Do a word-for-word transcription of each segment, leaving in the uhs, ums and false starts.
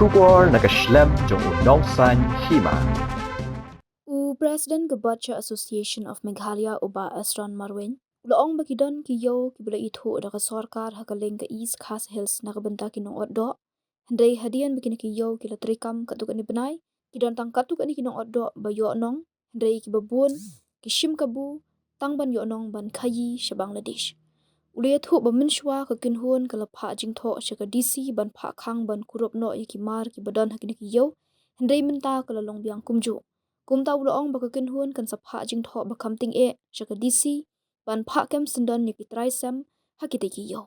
Khubor na ka shlem jong u Nongsaiñ Hima. U President ka Butcher Association of Meghalaya, u Bah Esron Marwein, u la ong ba ki don ki ïew kiba la ithuh da ka sorkar ha ka liang ka East Khasi Hills na ka bynta ki nongotdoh. Hynrei hadien ba kine ki ïew ki la treikam katto katne bnai, ki don tang katto katne ki nongotdoh ba ïoh nong, hynrei kiba bun ki shim kabu tang ban ïoh nong ban khaïi sha Bangladesh. U la ïathuh ba mynshuwa ka kynhun ka la phah jingthoh sha ka D C ban phah khang ban kurup noh ïa ki mar kiba don ha kine ki ïew, hynrei mynta ka la long biang kumjuh. Kumta u la ong ba ka kynhun kan sa phah jingthoh ba kham tyngeh sha ka D C ban phah kem syndon ïa ki trai sem ha kitei ki ïew.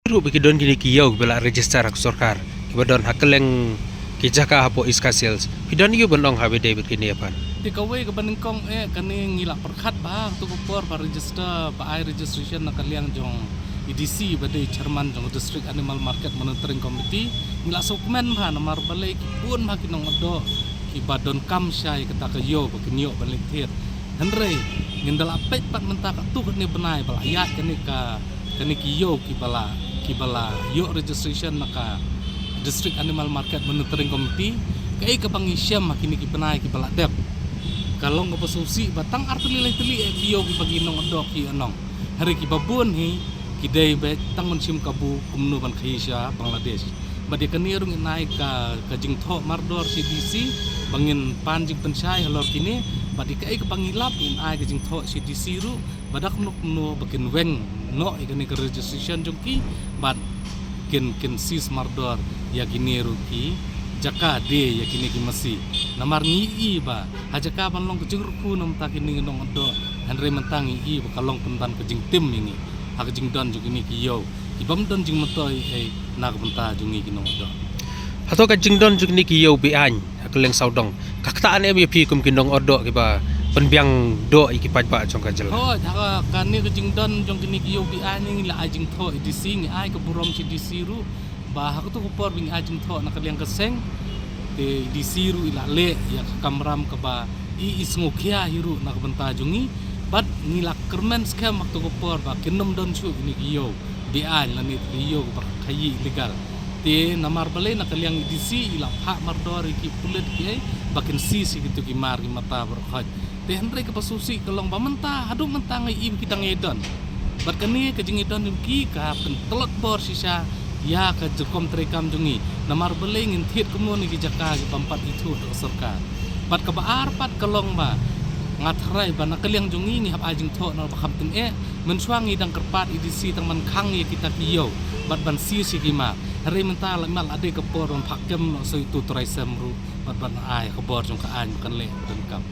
Ruh ba ki don kine ki ïew kiba la register ha ka sorkar, kiba don ha kylleng ki jaka hapoh East Khasi Hills. Phi don ïew ban ong ha ba dei bad kine pat? Te kawei kaba nyngkong eh, kane ngi la pyrkhat ba ha kato ka por ba register, ba ai registration na ka liang jong i D C ba dei chairman jong District Animal Market Monitoring Committee, ngi la sngewkmen ba namar balei ki bun ba ki nongotdoh kiba donkam sha ïa kata ka ïew ba kin ïoh ban leit thied. Hynrei ngin da la peit pat mynta katto katne bnai ba la ïaid kane ka, kane ki ïew kiba la, kiba la ïoh registration na ka District Animal Market Monitoring Committee. Kaei kaba ngi shem ha kine ki bnai kiba la dep, ka long kaba sngewsih ba tang ar tylli lai tylli eh ki ïew kiba ki nongotdoh ki ïoh nong. Hynrei kiba bun hi ki dei beit tang ban shim kabu kumno ban khaïi sha Bangladesh. Bad ïa kane ruh ngin ai ka, ka jingthoh mardor sha D C ba ngin pan jingpynshai halor kine. Bad ïa kaei kaba ngi lap ngin ai ka jingthoh sha D C ruh ba da kumno kumno ba kin weng noh ïa kane ka registration jong ki bad kin, kin seize mardor ïa kine ruh ki jaka de ïa kine ki masi. Namar ngi i ba ha jaka ban long ka jingrkhiew na ka bynta kine ki nongotdoh, hynrei mynta ngi i ba ka long pynban ka jingtim ïa ngi ha ka jingdon jong kine ki ïew kibym don jingmyntoi ei na ka bynta jong ngi ki nongotdoh. Hato ka jingdon jong kine ki ïew be-aiñ ha kylleng sawdong ka ktah ne em ïa phi kum ki nongotdoh kiba pynbiang doh ïa ki paidbah jong ka jylla? Hooid, ha ka, kane ka jingdon jong kine ki ïew be-aiñ ngi la ai jingthoh ïa D C, ngi ai ka burom sha D C ruh ba ha kato ka por ba ngi ai jingthoh na ka liang ka seng, te D C ruh i la leh ïa ka kamram kaba i, i sngewkhia hi ruh na ka bynta jong ngi. Bad ngi la kyrmen skhem ha kato ka por ba kin ym don shuh kine ki ïew be-aiñ lane ki ïew kaba khaïi illegal. Te namar balei na ka liang i D C i la phah mardor ïa ki pulit kiei ba kin seize ïa kito ki mar ki mata baroh khoit. Te hynrei kaba sngewsih ka long ba mynta, haduh mynta ngi i ba ki dang ïai don. Bad kane ka jingïadon jong ki ka pyntlot bor shisha ïa ka jingkhom treikam jong ngi. Namar balei ngin thied kumno na ki jaka kibym pat ithuh da ka sorkar. Bad kaba ar pat ka long ba nga tharai ba na ka liang jong ngi ngi hap ai jingthoh na ba kham tyngeh. Mynshuwa ngi dang kyrpad ïa i D C tang ban khang ïa kita ki ïew bad ban seize ïa ki mar. Hynrei mynta la mih la dei ka por ban phah kem noh sa ïa uto u trai sem ruh bad ban ai khubor jong ka aiñ ba kan leh ba donkam.